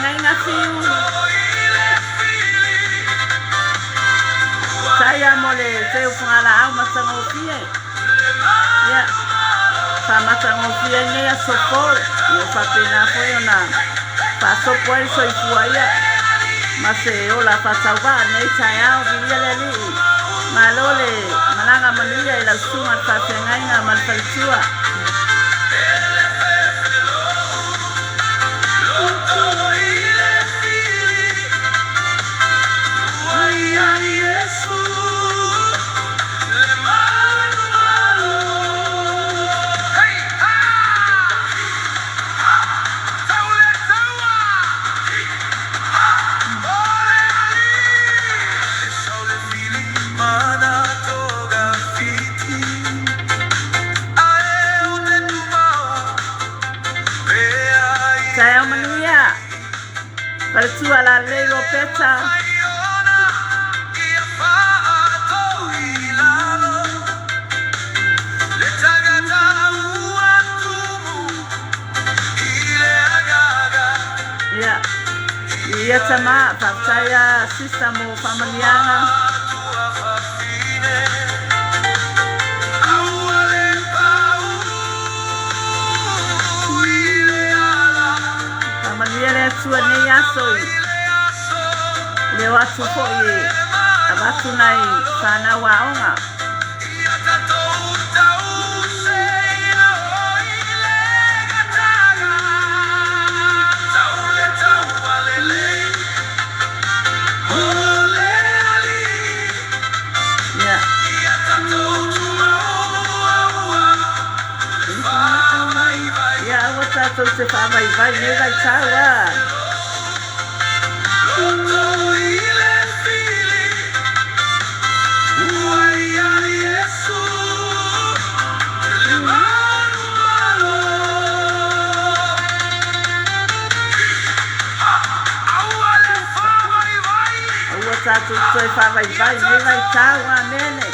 Faafeagaiga Fiu. Faafetai lava mo le seu fugalaau matagofie. Ia, faamatagofie ai lenei aso fou. Ua faapena foi ona faasopo ai le soifua ia ma se ola faatauvaa i lenei taeao. Viia le Alii. Malo le malaga manuia i lau susuga i le faafeagaiga ma le faletua. Taeao manuia, faletua lalelei Ropeta. Ia, ia tama, faafetai a sister mo faamanuiaga. Faamanuia le Atua i lenei aso i le o atu foi e avatu nai fanau aoga. Ia. Ia aua tatou te faavaivai i nei vaitau a. Aua tatou te toe faavaivai i nei vaitau. Amene.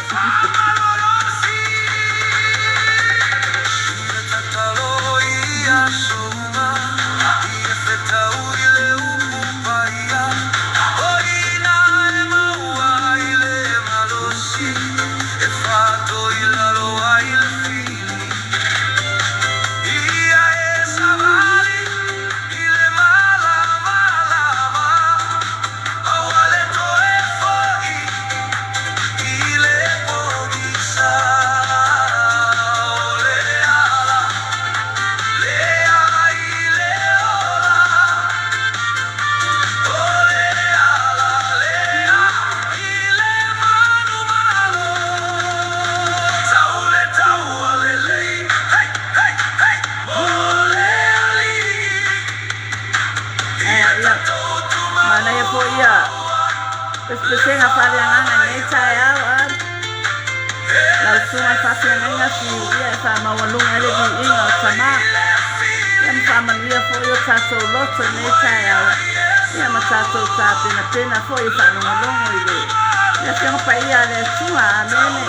Ae ia, manaia foi ia pesepesega faaleagaga i lenei taeao a. Lau susuga i le faafeagaiga Fiu, ia e faamaualuga ai le viiga o Tama. Ia ma faamanuia foi o tatou loto i lenei taeao. Ia ma tatou tapenapena foi e faalogologo i le Afioga Paia a le Atua. Amene.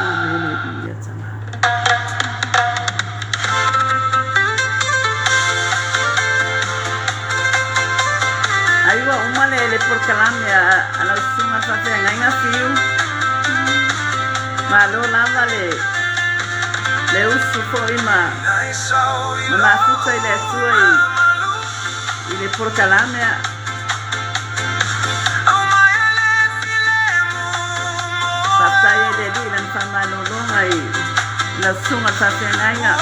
Amene viia Tama. Ai ua uma le le polokalame a a lau susuga i le faafeagaiga Fiu. Malo lava le le usu foi ma ma mafuta i le Atua i I le polokalame. Faafetai ai le Alii i Lana faamalologa i lau susuga i le faafeagaiga.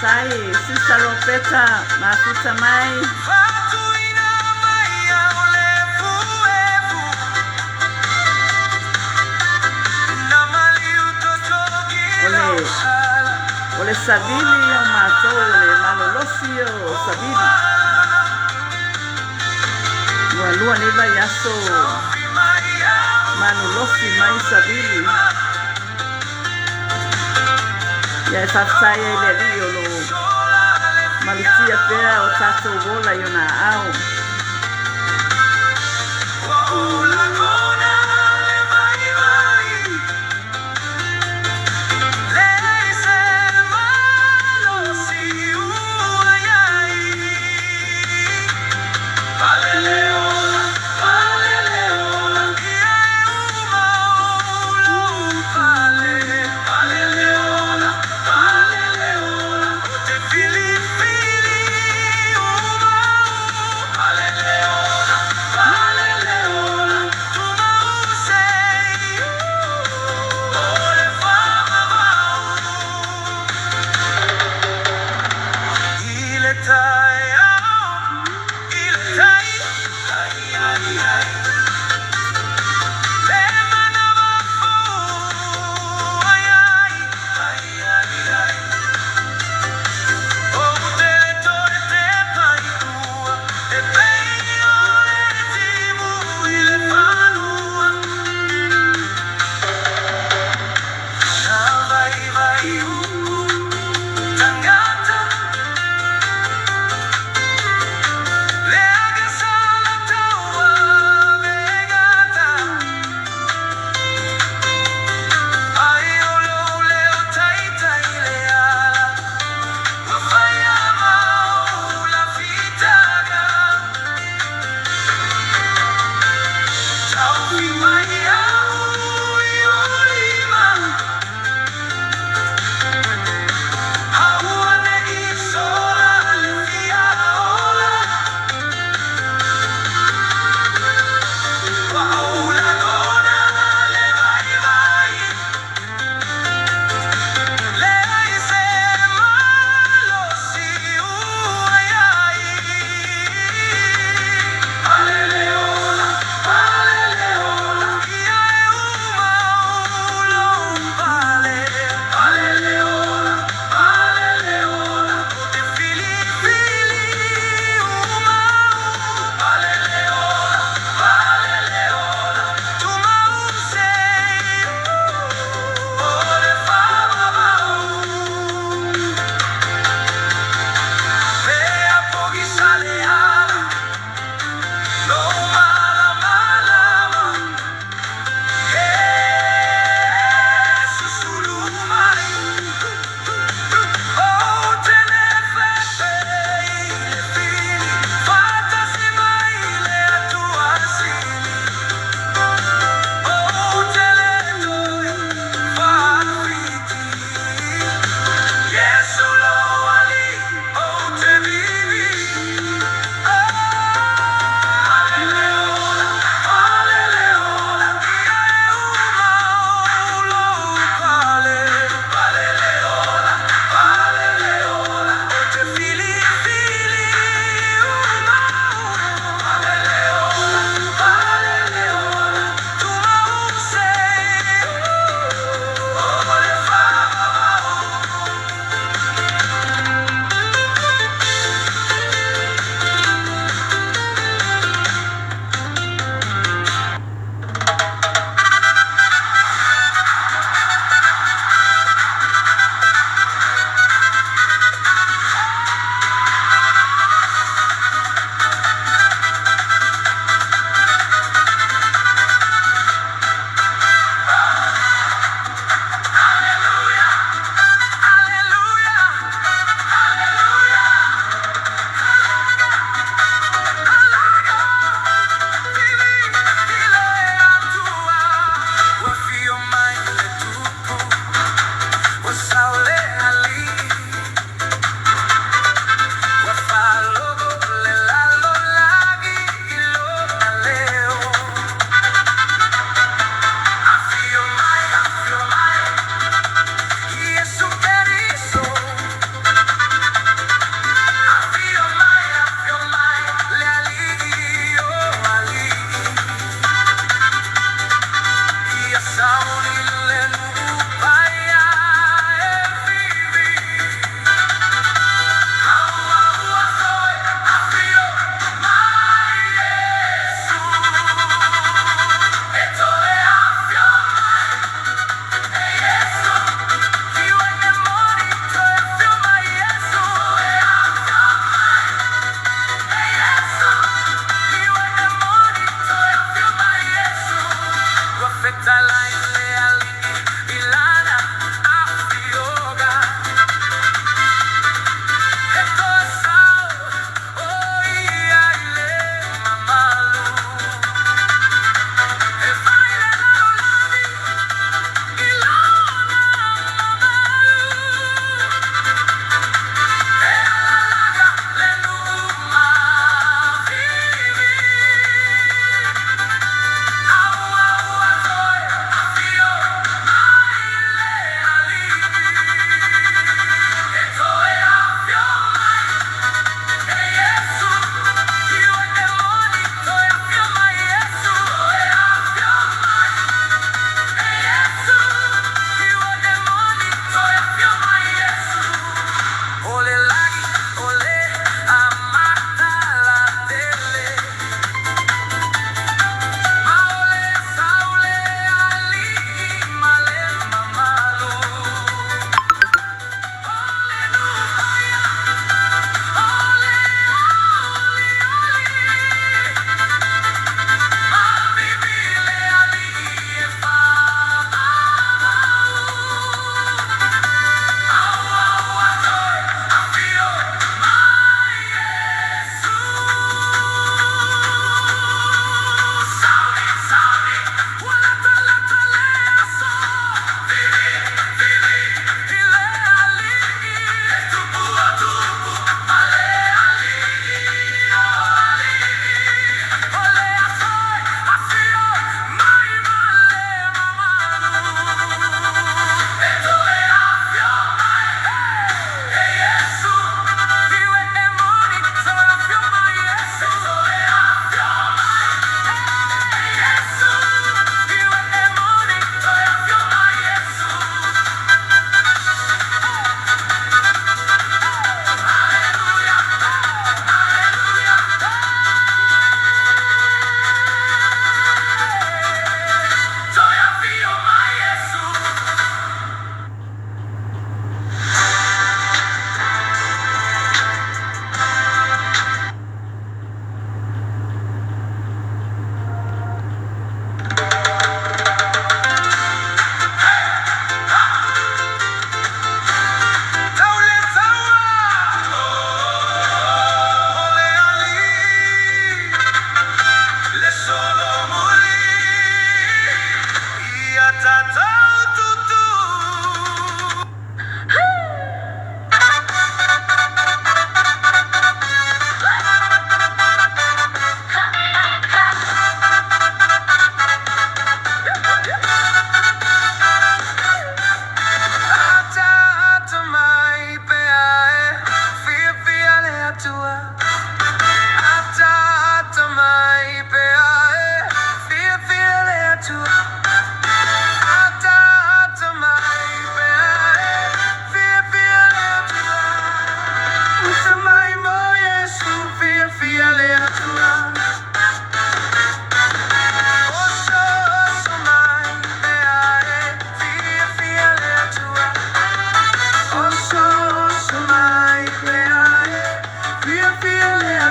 Faafetai Sister Ropeta mafuta mai. O le o le savili ia o matou, o le malolosi ia o savili. Ua lua nei vaiaso malolosi mai savili. Ia e faafetai ai i le Alii o lo o malutia pea o tatou ola i ona aao.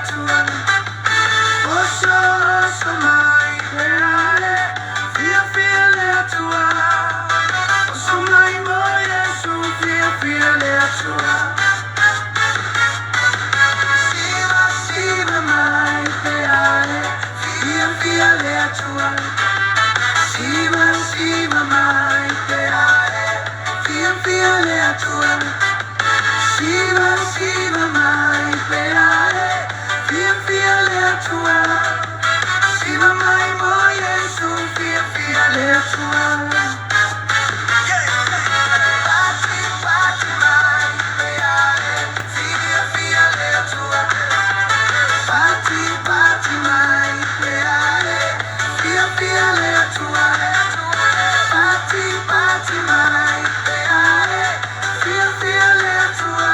Fia fia le Atua.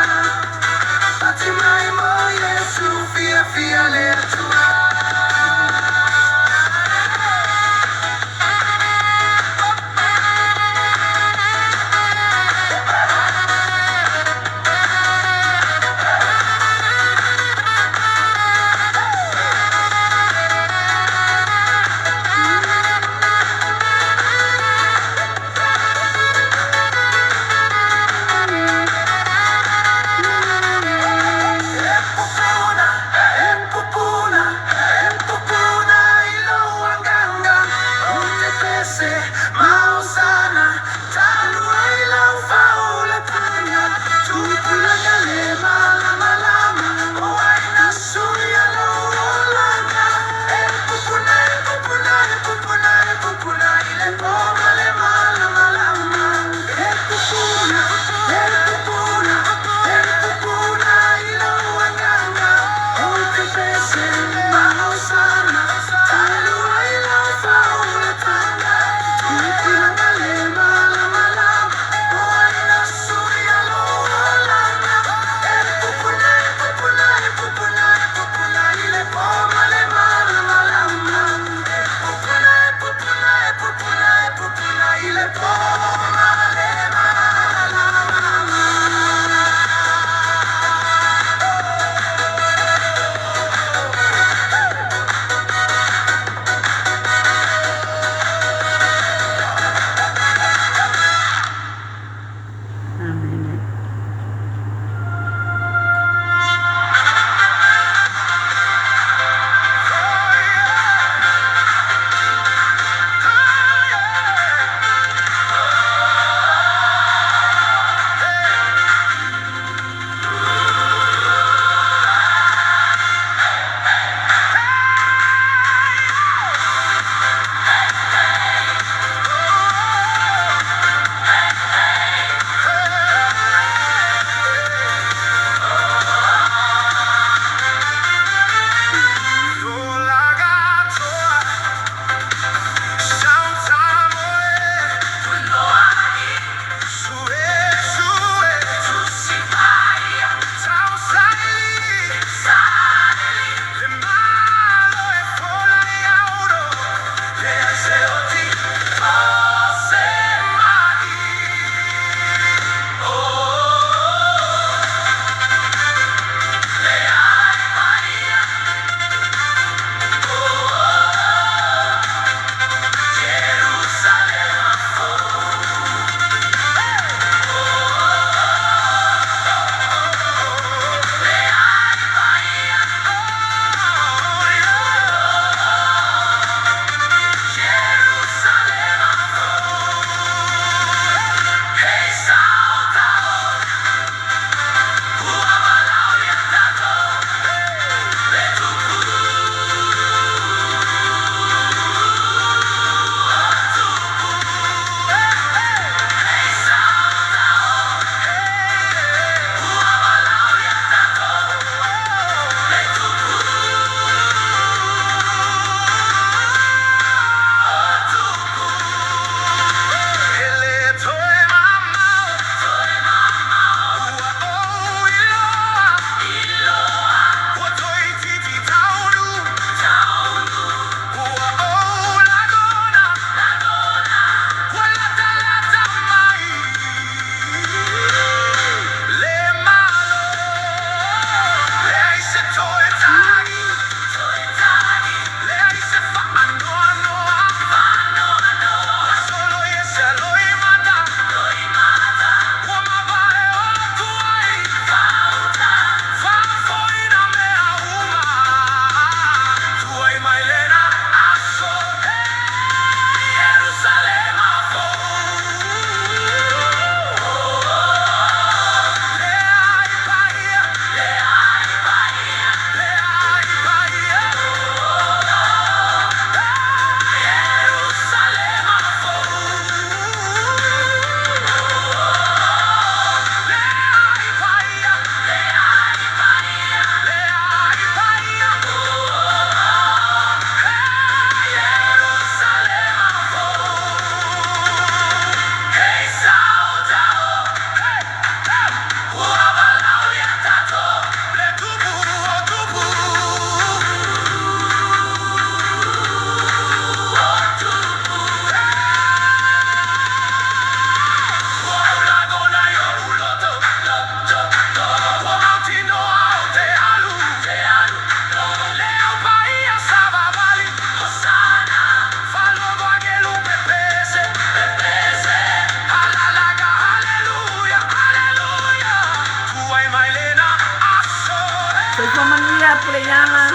Soifua manuia Puleiala.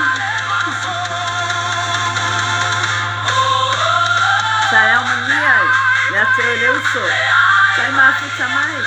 Taeao manuia ia te oe le uso. Sai mafuta mai.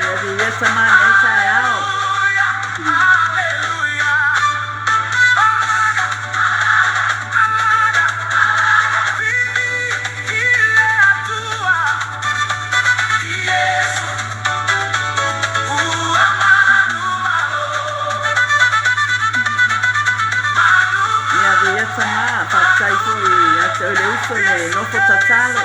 Ia viia Tama i lenei taeao. Ia viia Tama, faafetai foi ia te oe le uso le nofo tatalo.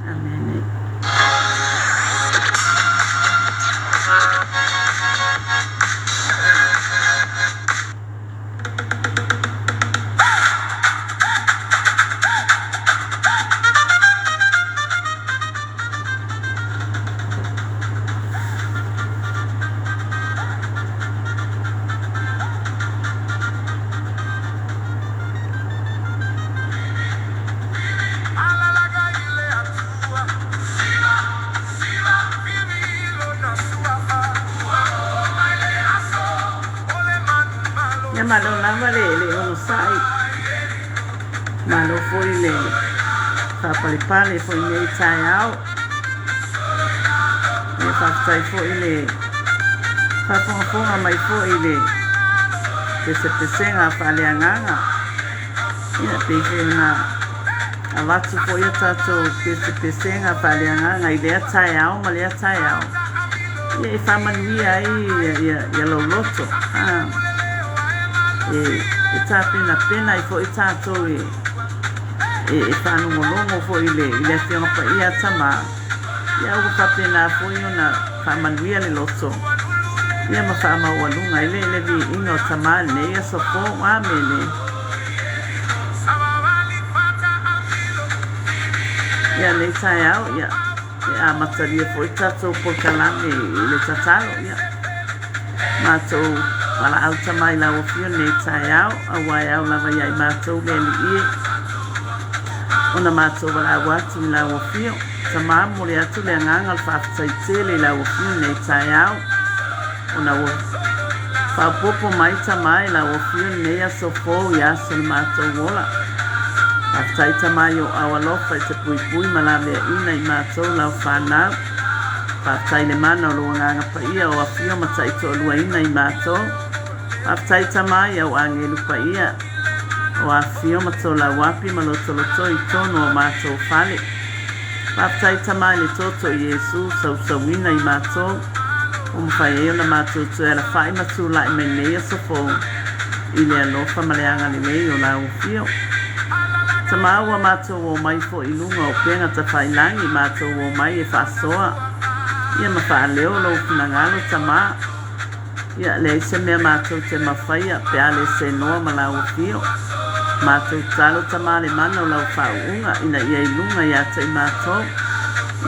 Amene. Ia malo lava le le onosai. Malo foi le faapalepale foi i lenei taeao. Ia faafetai foi le faafogafoga mai foi i le pesepesega faaleagaga. Ia pei foi ona avatu foi a tatou pesepesega faaleagaga i lea taeao ma lea taeao. Ia e faamanuia ai ia lou loto. E e tapenapena ai foi tatou e e faalogologo foi i le i le Afioga Paia a Tama, ia ua faapena foi ona faamanuia le loto ia ma faamaualuga ai le le viiga o Tama i lenei aso fou. Amene. Ia, lenei taeao, ia, e amatalia foi tatou polokalame i le tatalo. Ia, matou valaau Tama i lau Afio lenei taeao, aua e ao lava ia i matou le Alii e ona matou valaau atu i lau Afio. Tama, momoli atu le agaga o le faafetai tele i lau Afio lenei taeao, ona ua faaopoopo mai Tama i lau Afio lenei aso fou i aso o le matou ola. Faafetai Tama i ou ao alofa i te puipui ma laveaiina i matou lau fanau. Faafetai i le mana o lou Agaga Paia o afio ma taitoaluaina i matou. Faafetai Tama i au agelu paia o afio ma tolauapi ma lotolotoi i tonu o matou fale. Faafetai Tama i le toto i Iesu sausauina i matou ua mafai ai ona matou toe alafai ma tulai mai lenei aso fou i le alofa ma le agalelei o lau afio. Tama ua matou omai foi i luga o upega tafailagi matou omai e faasoa ia ma faaleo lou finagalo Tama. Ia, leai se mea matou te mafaia pe a le senoa ma lau afio. Matou tatalo Tama le mana o lau faauuga ina ia i luga ia te i matou.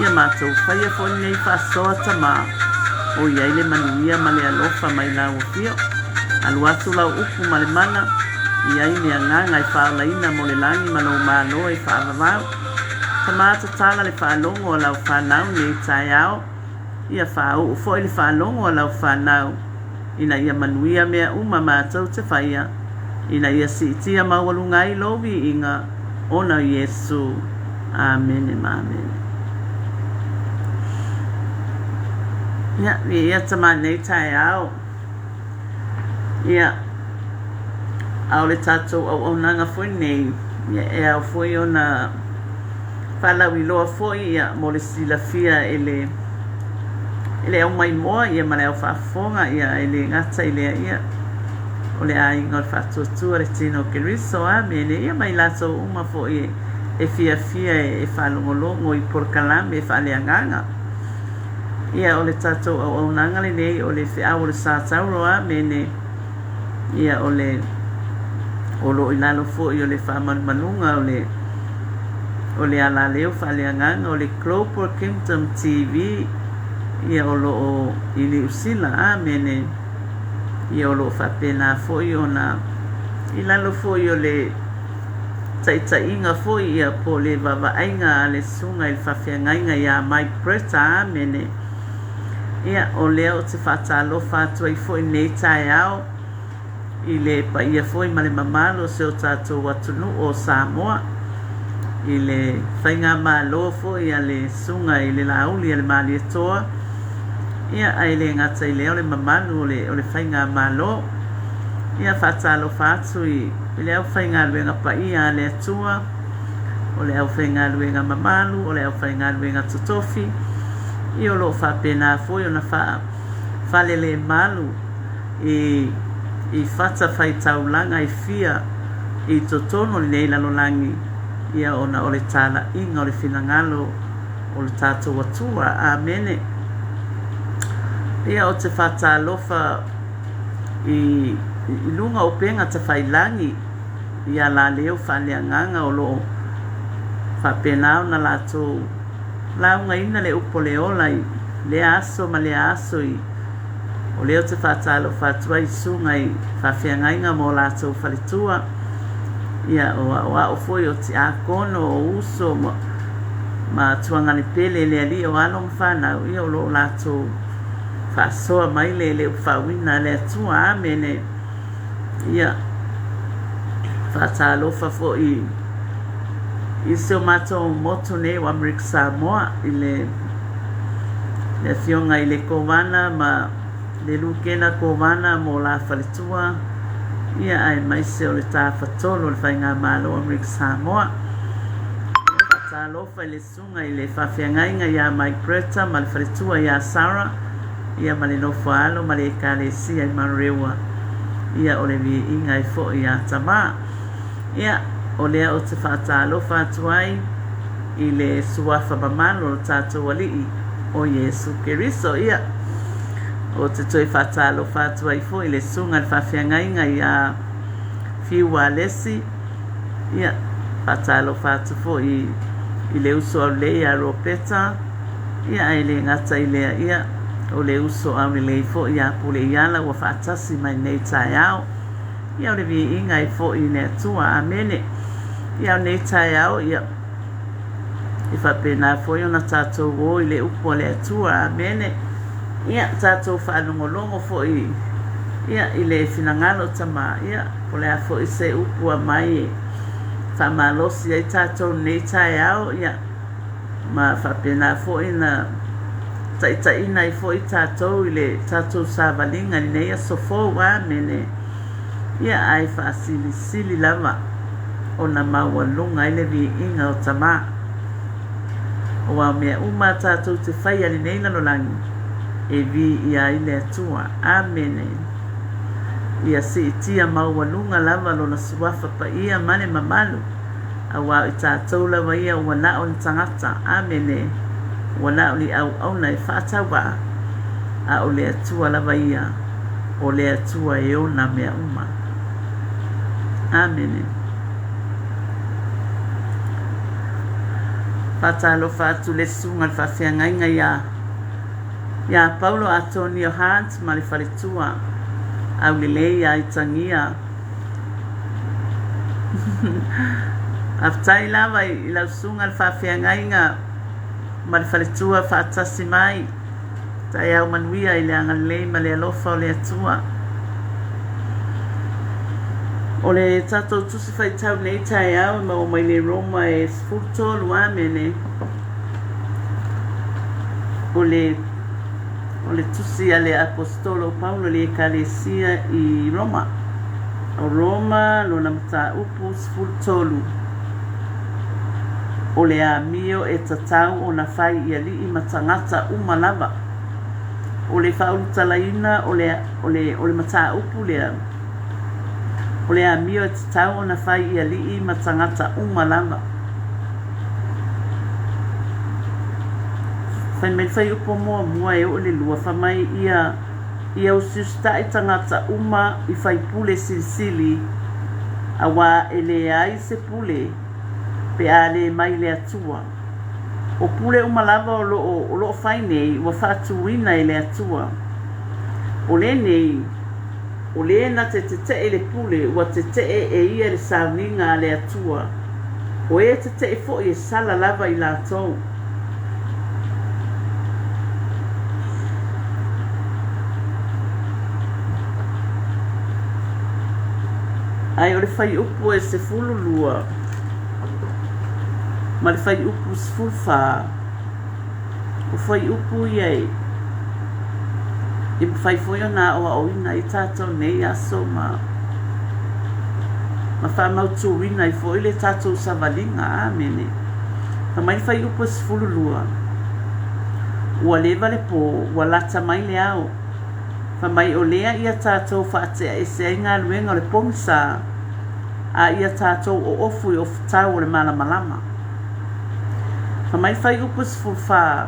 Ia matou faia foi lenei faasoa Tama, o i ai le manuia ma le alofa mai lau afio. Alu atu lau upu ma le mana, i ai le agaga e faaolaina mo le lagi ma lou Malo e faavavau. Tama tatala le faalogo a lau fanau nei taeao. Ia faauu foi le faalogo a lau fanau, ina ia manuia mea uma matou te faia, ina ia siitia maualuga ai lou viiga ona o Iesu. Amene ma amene. Ia, viia Tama nei taeao. Ia, a o le tatou auaunaga foi nei, ia, e ao foi ona faalauiloa foi ia mo le silafia e le e le aumaimoa ia ma le aufaafofoga ia e le gata i lea ia o le aiga o le faatuatua le tino o Keriso amene ia ma i latou uma foi e fiafia e faalogologo i polokalame faaleagaga ia o le tatou auaunaga lenei o le feau o le Sa Tauro amene Ia, o le, o lo o i lalo foi o le faamalumaluga o le, o le alaleo faaleagaga o le Global Kingdom TV, ia o lo o i Niu Sila. Amene. Ia o lo o faapena foi ona i lalo foi o le taitaiga foi ia po o le vaavaaiga a le susuga i le faafeagaiga ia Mike Bretta. Amene. Ia, o lea ou te faatalofa atu ai foi i lenei taeao i le paia foi ma le mamalu o si o tatou atunuu o Samoa, i le faigamalo foi a le Susuga i le Laauli a le Malietoa, ia, ae le gata i lea o le mamalu o le, o le faigamalo. Ia, faatalofa atu i, i le aufaigaluega paia a le Atua, o le aufaigaluega mamalu, o le aufaigaluega totofi, ia o lo o faapena foi ona faafalelemalu i, i fatafaitaulaga e fia i totonu o lenei lalolagi, ia ona o le talaiga o le finagalo o le tatou Atua. Amene. Ia, ou te faatalofa i, i luga o upega tafailagi, i alaleo faaleagaga o lo o faapena ona latou laugaina le upu o le ola i lea aso ma lea aso i o lea ou te faatalofa atu ai i susuga i faafeagaiga ma o latou faletua, ia o aoao foi o tiakono, o uso ma, ma tuagalepele le alii o alo ma fanau, ia o lo o latou faasoa mai le, le upu faauuina a le Atua. Amene. Ia, faatalofa foi i si o matou motu nei o Amerika Samoa i le, le afioga i le Kovana ma le Lukena Kovana mo la faletua, ia aemaise o le Tafatolu o le Faigamalo o Amerika Samoa. Ia, faatalofa i le Susuga i le faafeagaiga ia Mike Greta ma le faletua ia Sarah, ia ma le nofo a alo ma le Ekalesia i Manurewa, ia o le viiga e foi ia Tama. Ia, o lea ou te faatalofa atu ai i le suafa mamalu o lo tatou Alii o Iesu Keriso. Ia, ou te toe faatalofa atu ai foi i le susuga i le faafeagaiga ia Fiu Alesi, Ia, faatalofa atu foi i le uso aulelei ia Ropeta, ia ae le gata i lea, ia o le uso aulelei foi ia Puleiala ua faatasi mai nei taeao. Ia o le viiga e foi i le Atua. Amene. Ia o nei taeao, ia e faapena foi ona tatou o i le upu a le Atua. Amene. Ia tatou faalogologo foi ia i le finagalo o Tama, ia po o le a foi se upu aumai e faamalosi ai tatou i lenei taeao, ia ma faapena foi na taitaiina ai foi tatou i le tatou savaliga i lenei aso fou. Amene. Ia ae faasilisili lava ona maualuga ai le viiga o Tama. Aua o mea uma a tatou te faia i lenei lalolagi, e viia ai le Atua. Amene. Ia siitia maualuga lava Lona Suafa Paia ma le mamalu, aua o i tatou lava ia ua na o ni tagata. Amene. Ua na o ni auauna e faatauvaa, a o le Atua lava ia, o le Atua e ona mea uma. Amene. Faatalofa atu le susuga i le faafeagaiga ia ia Paulo Atonio Hunt ma le faletua aulelei ia Itagia. Faafetai lava i lau susuga i le faafeagaiga ma le faletua faatasi mai. Taeao manuia i le agalelei ma le alofa o le Atua. O le tatou tusi faitau nei taeao e maua mai le Roma e 13 amene. O le o le tusi a le Aposetolo o Paulo i le Ekalesia i Roma. O Roma lona mataupu 13. O le amio e tatau ona fai i alii ma tagata uma lava. O le faaulutalaina o le, o le, o le mataupu lea, o le amio e tatau ona fai i alii ma tagata uma lava. Fai mai le fuaiupu muamua e oo i le 2, fai mai ia, ia usiusitaʻi tagata uma i faipule silisili, auā e leai se pule pe a le mai le Atua. O pule uma lava o lo o, o lo o fai nei ua faatuina e le Atua. O lenei, o le na te teteʻe i le pule, ua teteʻe e ia i le sauniga a le Atua. O e teteʻe foi e sala lava i latou. Ae o le fuaiupu e 12 ma le fuaiupu 14, o fuaiupu ia e e mafai foi ona aoaoina ai tatou nei aso ma ma faamautuina ai foi le tatou savaliga. Amene. Fai mai le fuaiupu e 12, Ua leva le pō, ua lata mai le ao. Fai mai o lea ia tatou faatea ese ai galuega o le pogisa, a ia tatou oofu i ofutau o le malamalama. Fai mai le fuaiupu e 14,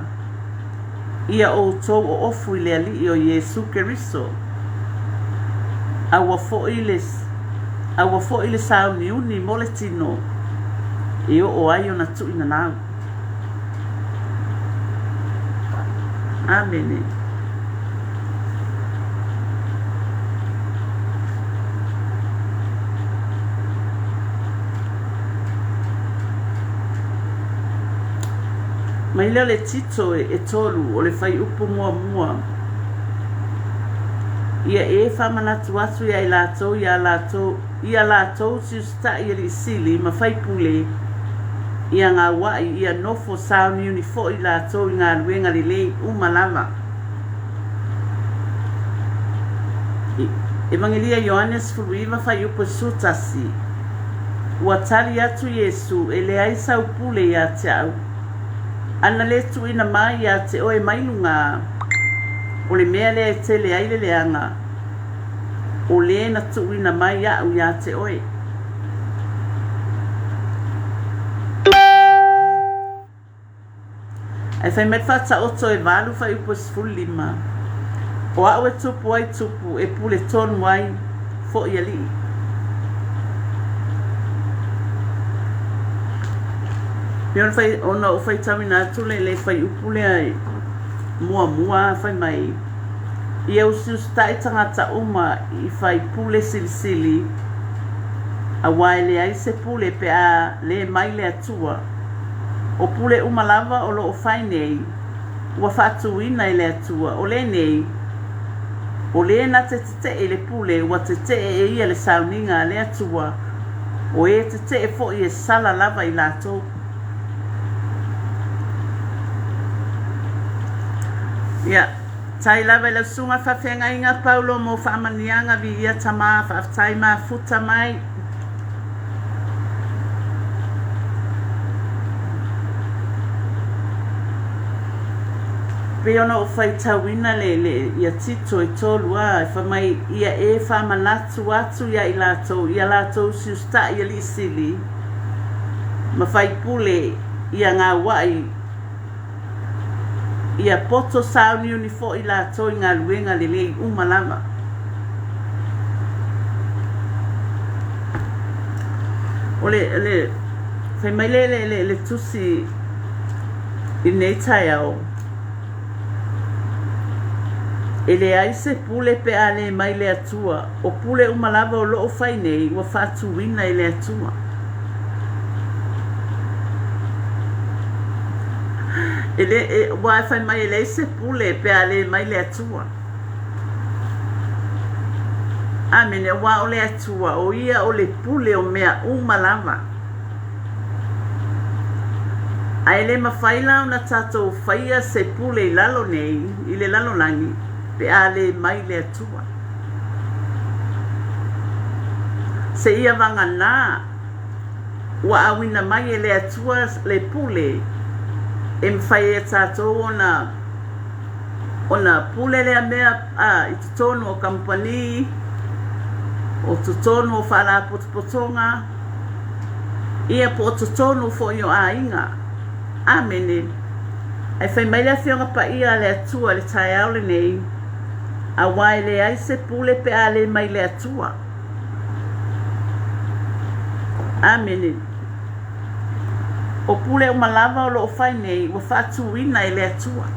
Ia outou oofu i le Alii o Iesu Keriso, a ua foi le, a ua foi le sauniuni mo le tino e oo ai ona tuuinanau. Amene. Mai lea o le Tito e 3 o le fuaiupu muamua. Ia e faamanatu atu ia i latou ia latou ia latou usiusitaʻi alii sili ma faipule ia gauaʻi ia nofo sauniuni foi latou i galuega lelei uma lava. Evagelia Ioane 19 fuaiupu 11 Ua tali atu Iesu, E leai sau pule ia te au, ana le tuuina mai ia te oe mai luga, o le mea lea e tele ai le leaga, o le na tuuina mai aʻu ia te oe. Ae fai mai le Faataoto e 8 fuaiupu e 15, O au e tupu ai tupu, e pule tonu ai foi alii. Pei ona fai, ona ou faitauina atu le, le fuaiupu lea i muamua fai mai, Ia usiusitai tagata uma i faipule silisili, aua e leai se pule pe a le mai le Atua. O pule uma lava o lo o fai nei, ua faatuina e le Atua, o lenei, o le na te tete'e i le pule, ua tete'e e ia le sauniga a le Atua, o e tete'e foi e sala lava i latou. Ia, tai lava i lau susuga faafeagaiga Paulo mo faamaniaga viia Tama, faafetai mafuta mai. Pei ona ou faitauina le, le, ia Tito e tolu a, e fai mai, ia e faamanatu atu ia i latou, ia latou usiusita'i i alii sili ma faipule, ia gaua'i, ia poto sauniuni foi latou i galuega lelei uma lava. O le, le, fai mai le, le, le, le tusi i lenei taeao, E leai se pule pe a le mai le Atua, o pule uma lava o loo fai nei ua faatuina e le Atua. E le, e, ua fai mai e leai se pule pe a le mai le Atua. Amene, aua o le Atua, o ia o le pule o mea uma lava. Ae le mafai la ona tatou faia se pule i lalo nei, i le lalolagi, pe a le mai le Atua. Seia vagana ua auina mai e le Atua le pule e mafai ai e tatou ona ona pule lea mea a, i totonu o kamupani, o totonu o faalapotopotoga, Ia po o totonu foi o aiga. Amene. Ae fai mai le Afioga Paia a le Atua i le taeao lenei, aua e leai se pule pe a le mai le Atua. Amene. O pule uma lava o lo o fai nei ua faatuina e le Atua.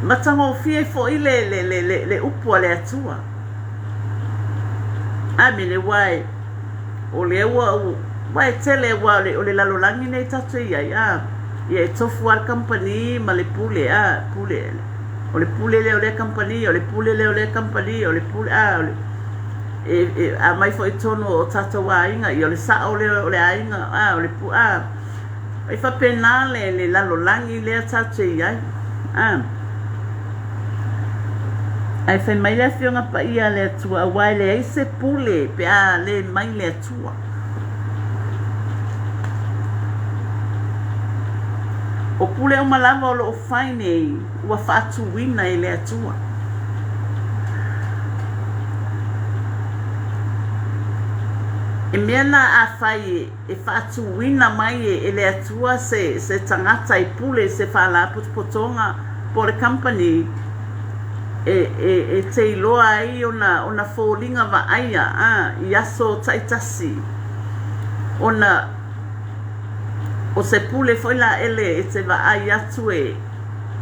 Matagofie foi le, le, le, le, le upu a le Atua. Amene, aua e, o lea ua, ua e tele, aua o le, o le lalolagi nei tatou te i ai, a, ia e tofu lava le kamupani ma le pule, a, pule, o le pule lea o lea kamupani, o le pule lea o lea kamupani, o le pule, a, o le, e, e aumai foi i totonu o tatou aiga, ia o le sao lea o le aiga, a, o le, a, E faapena le, le lalolagi lea tatou te i ai. A. Ae fai mai le Afioga Paia a le Atua, aua e leai se pule pe a le mai le Atua. O pule uma lava o lo o fai nei, ua faatuina e le Atua. E mea na a fai e faatuina mai e le Atua se, se tagata e pule i se faalapotopotoga po o le company e, e, e te iloa ai ona, ona foliga vaaia a, i aso taitasi ona o se pule foi la ele e te vaai atu e,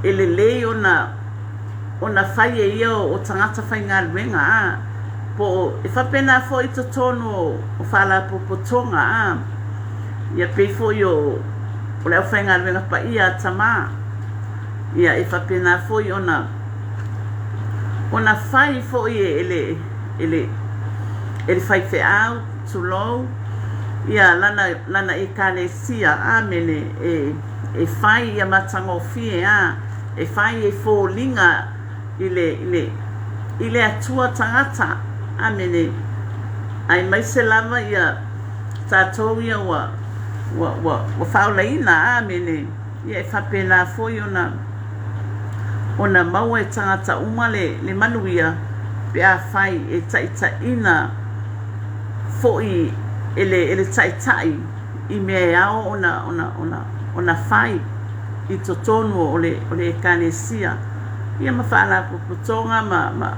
e lelei ona, ona fai e ia o tagata faigaluega a, po o, e faapena foi i totonu o faalapotopotoga a, ia pei foi o, o le aufaigaluega paia a Tama, ia e faapena foi ona, ona fai foi e le, e le, e le faifeau, tulou, ia lana, lana ekalesia, amene, e, e fai ia matagofie a, e fai e foliga i le, i le, i le Atua tagata. Amene. Aemaise lava ia tatou ia ua, ua, ua, ua faaolaina. Amene. Ia e faapena foi ona, ona maua e tagata uma le, le manuia pe afai e taitaiina foi e le, e le taitai i mea e ao ona, ona, ona, ona fai i totonu o le, o le Ekalesia ia ma faalapotopotoga ma, ma,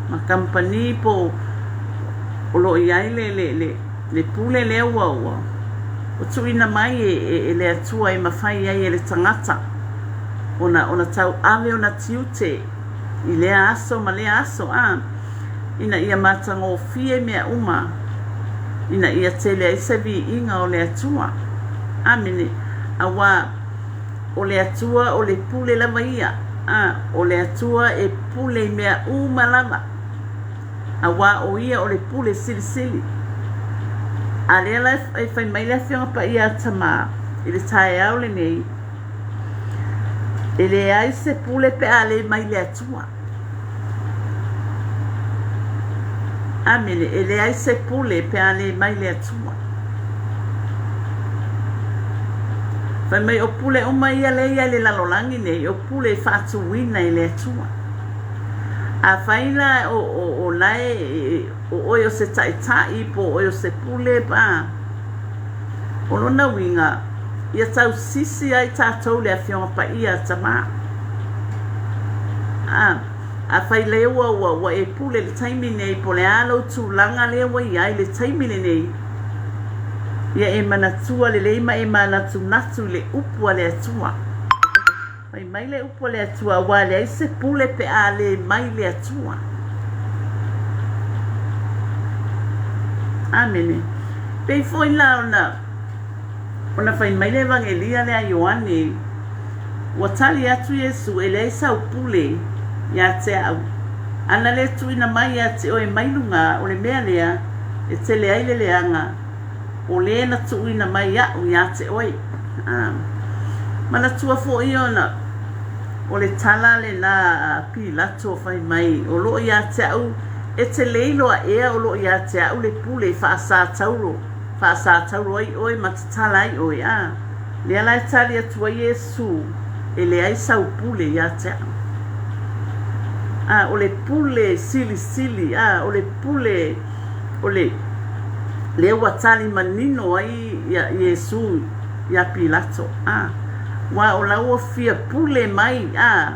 ma kamupani po o lo o i ai le, le, le, le pule lea ua, ua, Ua tuuina mai e le Atua e mafai ai e le tagata ona ona tauave ona tiute i lea aso ma lea aso, a, ina ia matagofie mea uma, ina ia tele ai se viiga o le Atua. Amene. Auā o le Atua o le pule lava ia, a, o le Atua e pule i mea uma lava. Auā o ia o le pule silisili. A lea la e fai mai le Afioga Paia a Tamā i le taeao lenei, e leai se pule pe a le mai le Atua. Amene. E leai se pule pe a le mai le Atua. Fai mai o pule uma ia lea i ai le lalolagi nei, o pule e faatuina e le Atua. Afai la o, o, o la e, o oe o se taitai po o oe o se pule pa, o lona uiga, ia tausisi ai tatou le Afioga Paia a Tamā. A, afai lea ua, ua, ua e pule i le taimi nei, po o le a lou tulaga lea ua i ai i le taimi lenei, ia e manatua lelei ma e manatunatu i le upu a le Atua. Fai mai le upu a le Atua, aua e leai se pule pe a le mai le Atua. Amene. Pei foi la ona, ona fai mai le Evagelia lea a Ioane, ua tali atu Iesu, e leai sau pule ia te au, ana le tuuina mai ia te oe mai luga, o le mea lea e tele ai le leaga, o lē na tuuina mai aʻu iā te oe. A manatua foi ona o le tala lenā a Pilato fai mai, o loo iā te aʻu, e te le iloa ea o loo iā te aʻu le pule e faasātauro, faasātauro ai oe ma tatala ai oe. A lea la e tali atu ai Iesū, e leai sau pule iā te aʻu. A o le pule silisili, a o le pule o le lea ua tali manino ai ia Iesū iā Pilato, a ua o la ua fia pule mai, a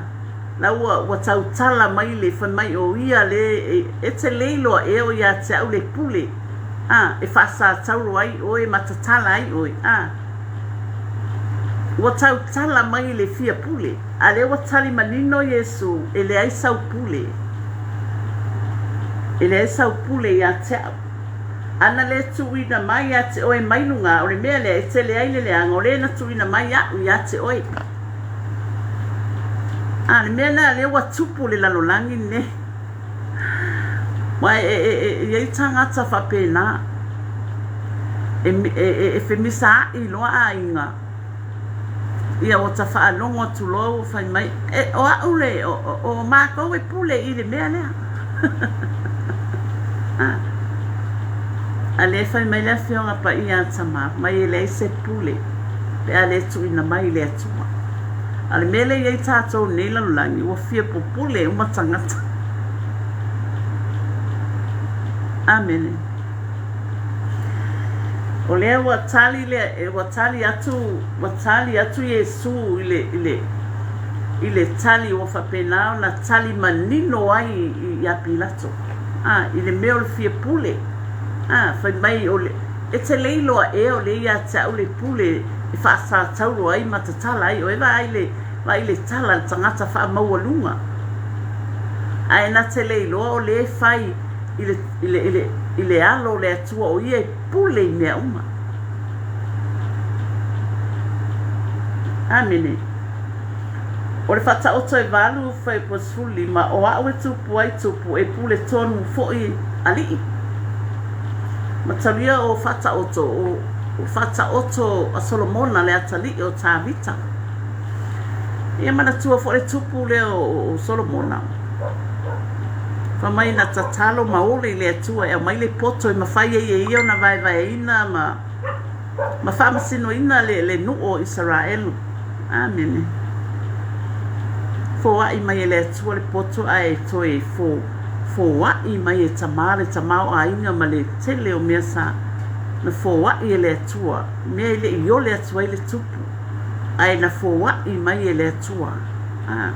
la ua ua tautala mai le fai mai o ia le e, e te le iloa ea o ia te au le pule, a e faasātauro ai oe ma tatala ai oe, a ua tautala mai le fia pule, a lea ua tali manino Iesū, e leai sau pule, e leai sau pule ia te au. Ana le tuuina mai ia te oe mai luga, o le mea lea e tele ai le leaga, o lē na tuuina mai aʻu ia te oe. A, le mea lea, lea ua tupu le lalolagi lenei. Ua e, e, e, e i ai tagata faapena, e, e, e, e femisaai loa aiga, Ia ua ta faalogo atu loa ua fai mai, e, o aʻu le, o, o, o mākou e pule i le mea lea. A, a lea fai mai le Afioga Paia a Tamā, mai e leai se pule pe a le tuuina mai i le Atua. A o le mea lea e i ai tātou nei lalolagi, ua fia pupule uma tagata. Amene. O lea ua tali le, ua tali atu, ua tali atu Iesū i le, i le, i le tali ua faapena ona tali manino ai iā Pilato, a, i le mea o le fia pule, a, fai mai o le, e te le iloa ea o lea ia te au le pule e faasātauro ai ma tatala ai oe, vaai le, vaai le tala a le tagata faamaualuga. Ae na te le iloa o lea e fai i le, i le, i le, i le alo o le Atua o ia e pule i mea uma. Amene. O le faataoto e valu fuaiupu 15, o aʻu e tupu ai tupu, e pule tonu foʻi alii. Matalia o faataoto, o, o faataoto a Solomona le atalii o Tavita. Ia manatua foʻi le tupu lea o, o Solomona. Fai mai na tatalo ma ole i le Atua e aumai le poto e mafai ai e ia ona vaevaeina ma, ma faamasinoina le, le nuu o Isaraelu. Amene. Foai mai e le Atua le poto ae toe fo, foai mai e Tamā le tamaoaiga ma le tele o mea sa na foai e le Atua, mea e le i ole atu ai le tupu, ae na foai mai e le Atua. Ā,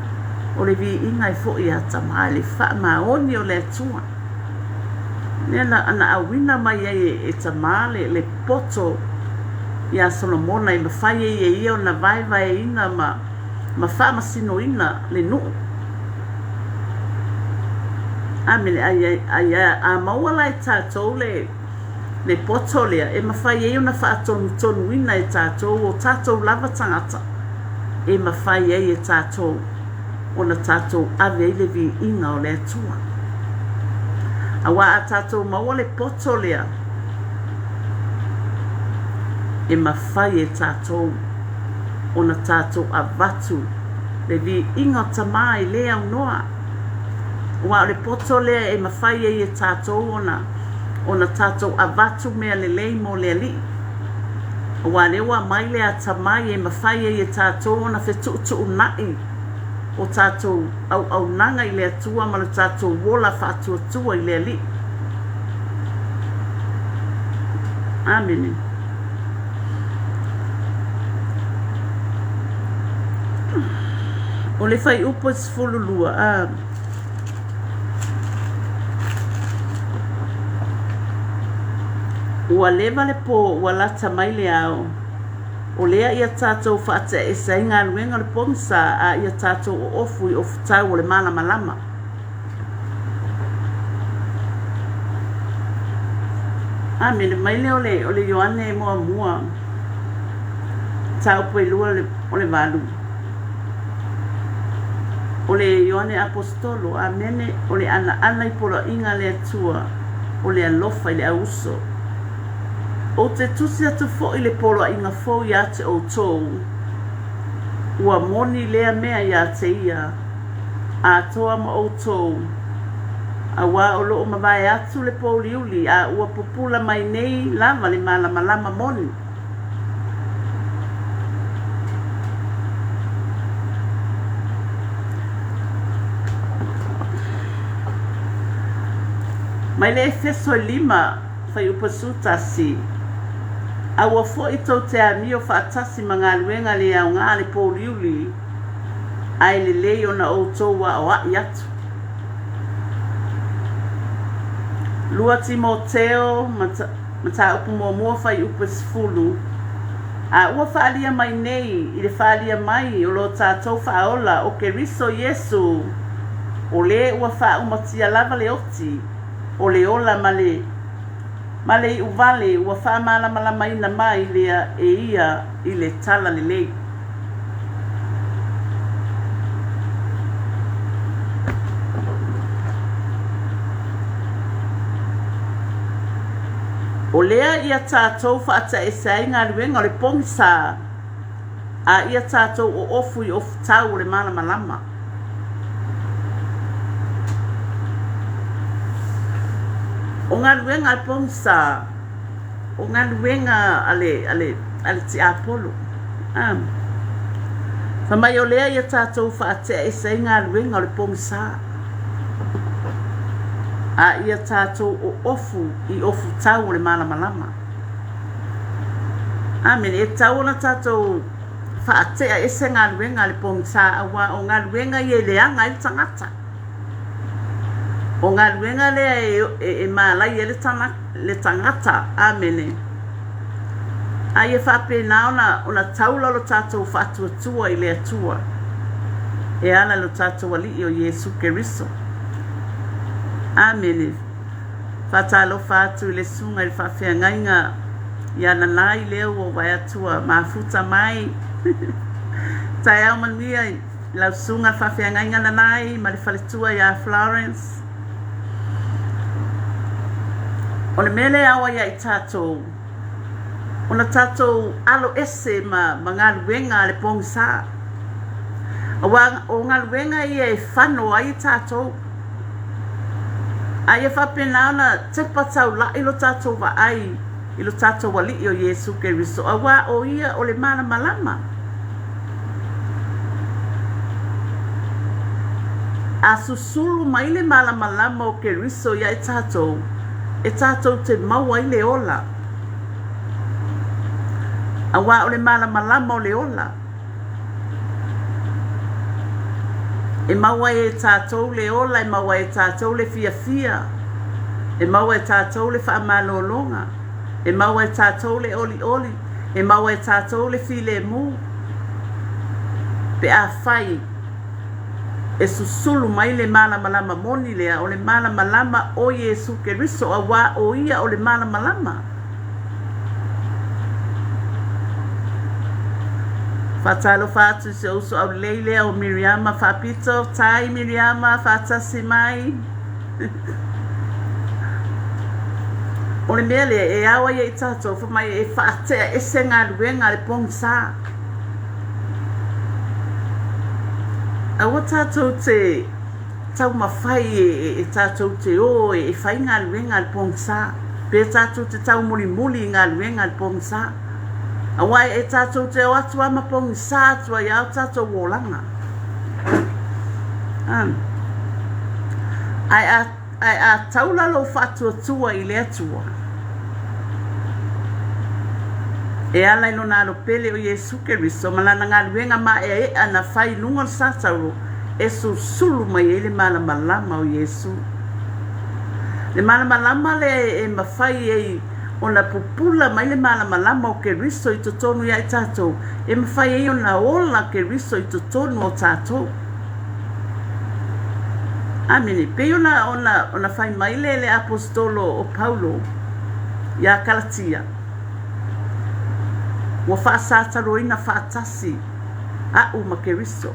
o le viiga e foʻi iā Tamā i le faamaoni o le Atua. Mea na, na auina mai ai e, e Tamā le, le poto Ia Solomona e mafai ai e ia ona vaevaeina ma ma faamasinoina le nuu. Amene. Ai, ai, a maua la e tatou le, le poto lea, e mafai ai ona faatonutonuina e tatou o tatou lava tagata, e mafai ai e tatou ona tatou ave ai le viiga o le Atua. Aua a tatou maua le poto lea, e mafai e tatou ona tatou avatu le viiga o Tama e le aunoa. Aua o le poto lea e mafai ai e tatou ona ona tatou avatu mea lelei mo le Alii. Aua o lea ua aumai le atamai e mafai ai e tatou ona fetuutuunai o tatou auaunaga i le Atua ma lo tatou ola faatuatua i le Alii. Amene. O le fuaiupu e 12, a. Ua leva le po ua lata mai le ao. O lea ia tatou faatea ese ai galuega o le pogisa a ia tatou oofu i ofutau o le malamalama. Amene mai lea o le, o le Ioane muamua, mataupu e lua o le valu. O le Ioane Aposetolo, amene, o le anaana i poloaiga a le Atua, o le alofa i le au uso. Ou te tusi atu foi le poloaiga fou iā te outou, ua moni lea mea iā te ia, atoa ma outou, auā o lo o mavae atu le pōuliuli a ua pupula mai nei lava le malamalama moni. Mai le Efeso e 5, fuaiupu 11, Aua foi tou te amio faatasi ma galuega le aoga a le pōuliuli, ae lelei ona outou aoaʻi atu. 2 Timoteo, Mataupu muamua fuaiupu e 10, A ua faaalia mai nei i le faaalia mai o lo tatou Faaola o Keriso Iesu, o le ua faaumatia lava le oti, o le ola ma le ma le iuvale ua faamalamalamaina mai lea e ia i le Talalelei. O lea ia tatou faataese ai galuega o le pogisa, a ia tatou oofu i ofutau o le malamalama. O galuega a le pogisa, o galuega a le, a le, a le tiapolo. A. Fai mai o lea ia tatou faatea ese ai galuega o le pogisa, a ia tatou oofu i ofutau o le malamalama. Amene. E tatau ona tatou faatea ese galuega a le pogisa, auā o galuega ia e leaga ai le tagata. O galuega lea e, e, e malai ai le, le tagata. Amene. A ia faapena ona, ona taula lo tatou faatuatua i le Atua e ala i lo tatou Alii o Iesu Keriso. Amene. Faatalofa atu i le susuga i le faafeagaiga ia Nanai lea ua ou vaai atu ua mafuta mai. Taeao manuia i lau susuga le faafeagaiga Nanai ma le faletua ia Florence. O le mea lea e ao ai ia i tatou ona tatou alo ese ma, ma galuega a le pogisa. Aua o galuega ia e fano ai tatou. A ia faapena ona tepa taulaʻi lo tatou vaai i lo tatou Alii o Iesu Keriso, auā o Ia o le malamalama. A susulu mai le malamalama o Keriso iā i tatou, e tatou te maua ai le ola, auā o le malamalama o le ola. E maua ai e tatou le ola, e maua ai e tatou le fiafia, e maua e tatou le faamalologa, e maua e tatou le olioli, E maua e tatou le filemu pe afai e susulu mai le malamalama moni lea, o le malamalama o Iesu Keriso, auā o Ia o le malamalama. Faatalofa atu i si ou uso aulelei lea o Miriama Faapito. Tai Miriama, faatasi mai. O le mea lea e ao ai e i tatou fai mai e faatea ese galuega a le pogisa. Aua tatou te taumafai e tatou te o e fai galuega a le pogisa, pe tatou te taumulimuli i galuega a le pogisa. Aua e tatou te o atu lava ma pogisa atu ai lava o tatou olaga. Ae a, ae a taula lou faatuatua i le Atua, e ala i Lona Alo pele o Iesu Keriso ma Lana galuega maeaea na fai i luga o le satauro, e susulu mai ai le malamalama o Iesu. Le malamalama lea e mafai ai ona pupula mai le malamalama o Keriso i totonu ia i tatou, e mafai ai ona ola Keriso i totonu o tatou. Amene. Pei ona, ona, ona fai mai le, le Aposetolo o Paulo iā Kalatia, Ua faasataloina faatasi a'u ma Keriso.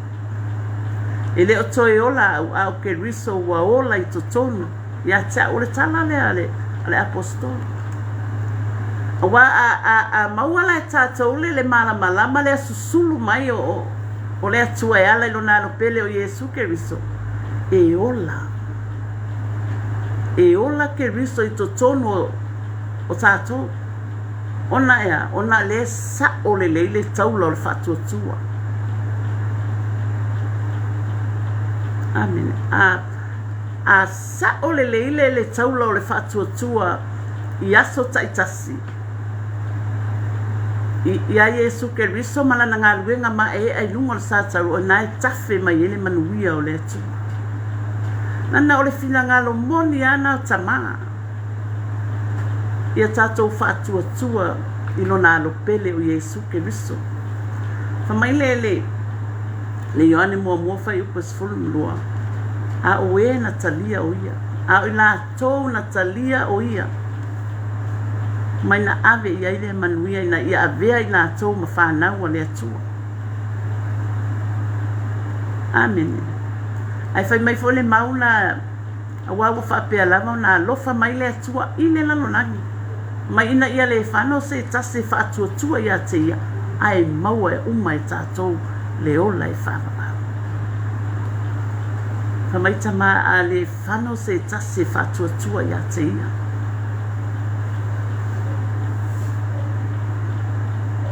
E le o toe ola a'u, a o Keriso ua ola i totonu ia te a'u. O le tala lea a le, a le Aposetolo. Auā a, a, a maua la e tatou le, le malamalama lea susulu mai o, o, o le Atua e ala i Lona Alo pele o Iesu Keriso, e ola. E ola Keriso i totonu o, o tatou. Ona e a? Ona lea e sa'o lelei le taula o le faatuatua. Amene. A, a sa'o lelei le, le taula o le faatuatua i aso taitasi, i, iā Iesu Keriso ma Lana galuega maeaea i luga o le satauro, o ina e tafe mai ai le manuia o le Atua. Lana o le finagalo moni lava na o Tamā. Ia tatou faatuatua i Lona Alo pele o Iesu Keriso. Fai mai le, le, le Ioane muamua fuaiupu e 12, A o e na talia o Ia, a o i latou na talia o Ia, mai na ave i ai lea manuia ina ia avea i latou ma fanau a le Atua. Amene. Ae fai mai foi le mau la, Aua ua faapea lava ona alofa mai le Atua i le lalolagi, mai ina ia le fano se tasi e faatuatua ia te ia, ae maua uma e tatou le ola e faavavau. Fai mai Tama a le fano se tasi e faatuatua ia te ia.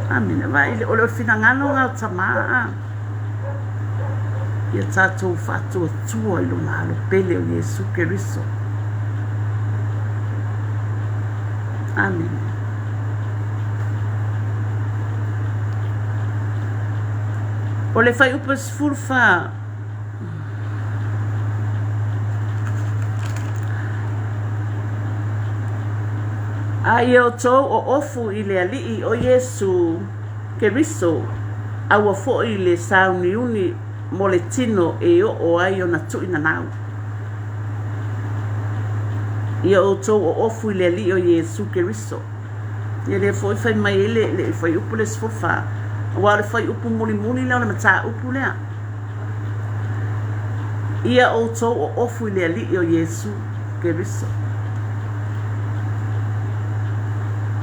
Amene. Vaai, o le finagalo lena o Tama a. Ia tatou faatuatua i Lona Alo pele o Iesu Keriso. Amene. O le fuaiupu e 14. A ia outou oofu i le Alii o Iesu Keriso, aua foi le sauniuni mo le tino e oo ai ona tuuinanau. Ia outou oofu i le Alii o Iesu Keriso. Ia lea foi fai mai ai le, le fuaiupu le 14, aua o le fuaiupu mulimuli lea o le mataupu lea. Ia outou oofu i le Alii o Iesu Keriso.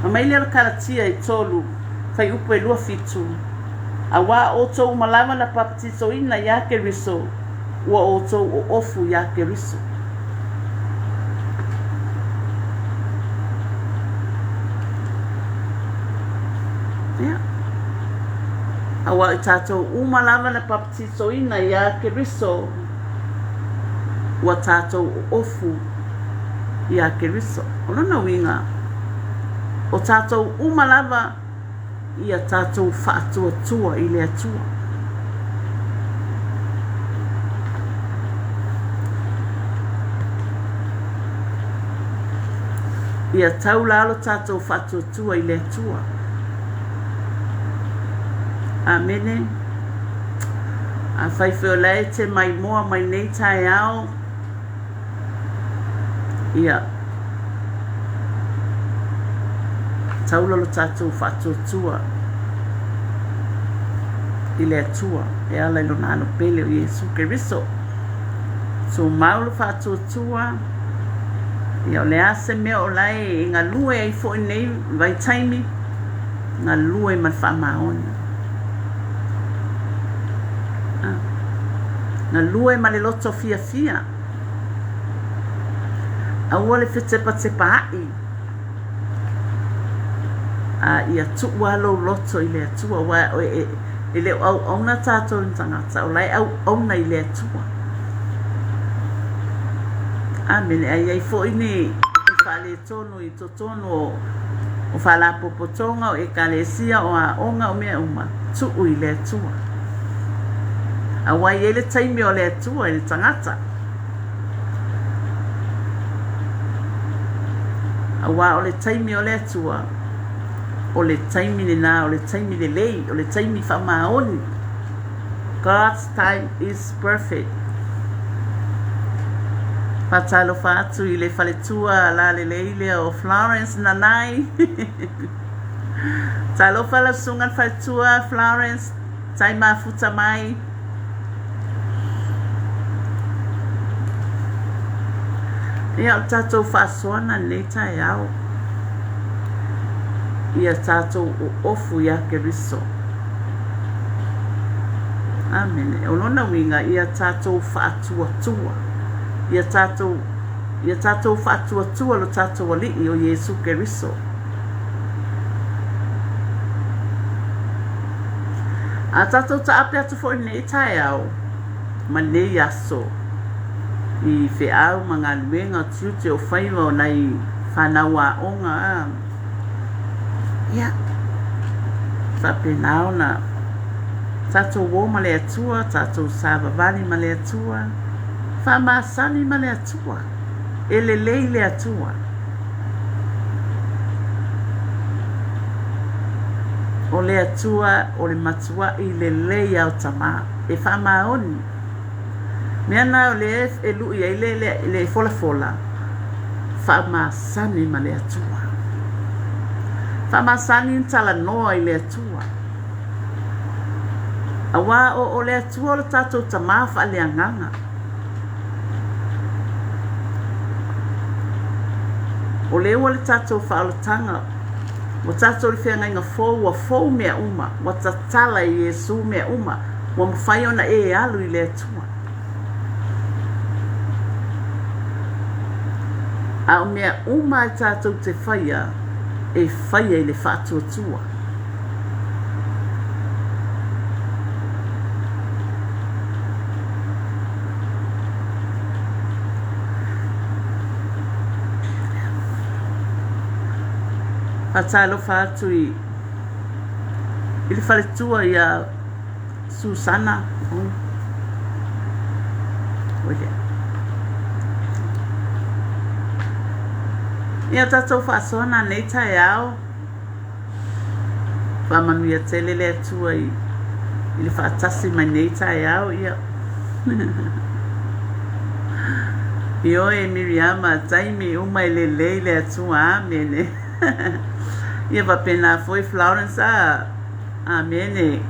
Fai mai lea o le Kalatia e 3, fuaiupu e 27, Auā outou uma lava na papatisoina iā Keriso, ua outou oofu iā Keriso. Ia. Auā i tatou uma lava na papatisoina iā Keriso, ua tatou oofu iā Keriso. O lona uiga, o tatou uma lava ia tatou faatuatua i le Atua. Ia taula lo tatou faatuatua i le Atua. Amene. Afai foi o la e te maimoa mai nei taeao, ia, taula lo tatou faatuatua i le Atua e ala i lona Alo pele o Iesu Keriso. Tumau le faatuatua, ia o le a se mea o la e galue ai foi nei vaitaimi, galue ma le faamaoni. Ah. Galue ma le loto fiafia. Aua le fetepatepaai. A ia tuu lava lou loto i le Atua, aua e le o auauna tatou i ni tagata, o la e auauna i le Atua. Amene. A i ai foi ni faaletonu i totonu o faalapotopotoga, o ekalesia, o aoga, o mea uma, tuu i le Atua. Aua e i ai le taimi o le Atua i le tagata. Aua o le taimi o le Atua, o le taimi lena, o le taimi lelei, o le taimi faamaoni. God's time is perfect. Faatalofa atu i le faletua lalelei lea o Florence Nanai. Talofa lau susuga le faletua Florence, tai mafuta mai. Ia, o le tatou faasoaga lenei taeao, ia tatou oofu ia Keriso. Amene. O lona uiga, ia tatou faatuatua. Ia tatou, ia tatou faatuatua lo tatou Alii o Iesu Keriso. A tatou taape atu foi i lenei taeao ma lenei aso i feau ma galuega o tiute o faiva o nai fanau aoga a, ia, faapena ona tatou o ma le Atua, tatou savavali ma le Atua, faamasani ma le Atua, e lelei le Atua. O le Atua o le matuaʻi lelei a o tama, e faamaoni. Mea na o lea e luʻi ai le, le, le folafola, faamasani ma le Atua. Faamasani na talanoa i le Atua. Aua o, o le Atua o le tatou Tama faaleagaga. O lea ua le tatou faaolataga, ua tatou le feagaiga fou, ua fou mea uma, ua tatala e Iesu mea uma, ua mafai ona e alu i le Atua. A o mea uma e tatou te faia, e faia i le faatuatua. Faatalofa atu i i le faletua ia Susana. Ia tatou faasoana nei taeao. Faamanuia tele le Atua i, i le faatasi mai nei taeao. Ia. Ioe Miriama, taimi uma e lelei le Atua. Amene. Ia faapena foi Florence a. Amene.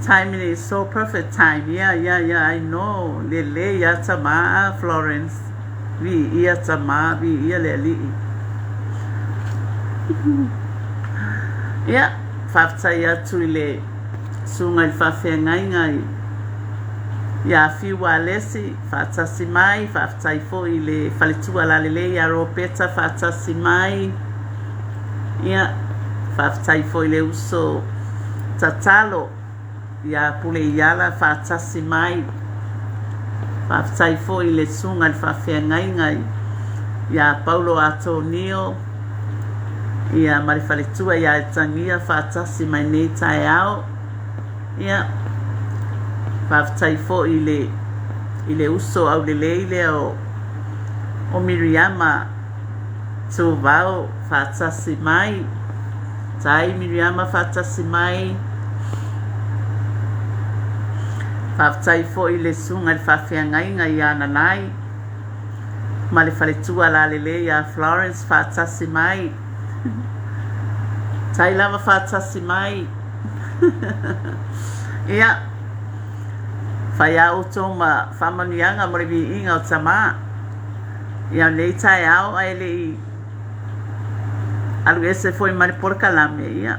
Time is so perfect time. Yeah, yeah, yeah, I know. Lelei a tama a Florence. Viia tama, viia le alii. Ia, faafetai atu i le susuga i le faafeagaiga i ia Fiu Alesi, faatasi mai, faafetai foi i le faletua lalelei ia Ropeta, faatasi mai. Ia, faafetai foi i le uso tatalo ia Puleiala, faatasi mai. Faafetai foi i le susuga i le faafeagaiga ia Paulo Atonio, ia ma le faletua ia Etagia, faatasi mai nei taeao. Ia, faafetai foi i le, i le uso aulelei lea o, o Miriama Tuvao, faatasi mai. Tai Miriama, faatasi mai. Faafetai foi i le Susuga i le Faafeagaiga ia Nanai ma le faletua lalelei ia Florence faatasi mai. Tai lava faatasi mai. Ia, fai a outou ma faamanuiaga mo le viiga o Tama. Ia, o lenei taeao ae le i alu ese foi ma le polokalame, ia,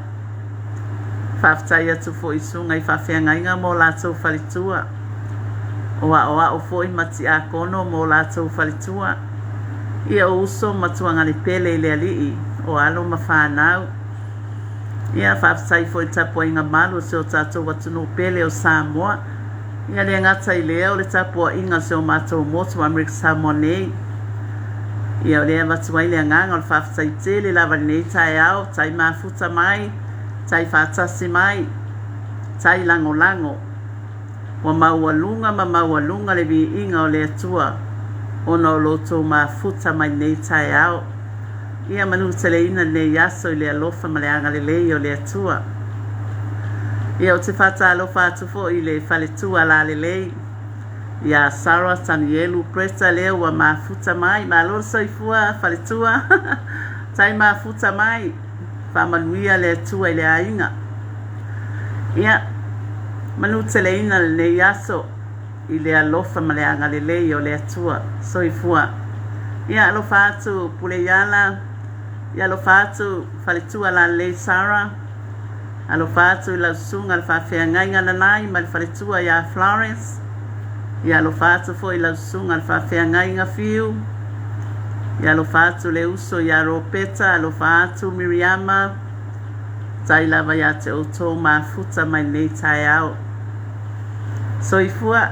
faafetai atu foi i susuga i faafeagaiga ma o latou faletua, o aoao foi ma tiakono ma o latou faletua, ia o uso ma tuaganepele i le Alii, o alo ma fanau. Ia, faafetai foi i le tapuaiga malu a si o tatou atunuu pele o Samoa. Ia le gata i lea o le tapuaiga a si o matou motu o Amerika Samoa nei. Ia o lea e avatu ai le agaga o le faafetai tele lava i lenei taeao, tai mafuta mai, tai faatasi mai, tai lagolago. Ua maualuga ma maualuga le viiga o le Atua ona o lo outou mafuta mai lenei taeao. Ia manuteleina lenei aso i le alofa ma le agalelei o le Atua. Ia ou te faatalofa atu foi i le faletua lalelei ia Sarah Tanielu Bretta lea ua mafuta mai. Malo le soifua faletua. Tai mafuta mai. Faamanuia le Atua i le aiga. Ia manuteleina lenei aso i le alofa ma le agalelei o le Atua. Soifua. Ia alofa atu Puleiala, ia alofa atu Faletua Lalelei Sarah, alofa atu i lau susuga le faafeagaiga Nanai ma le faletua ia Florence, ia alofa atu foi i lau susuga le faafeagaiga Fiu, ia alofa atu le uso ia Ropeta, alofa atu Miriama, tai lava ia te outou mafuta mai lenei taeao. Soifua.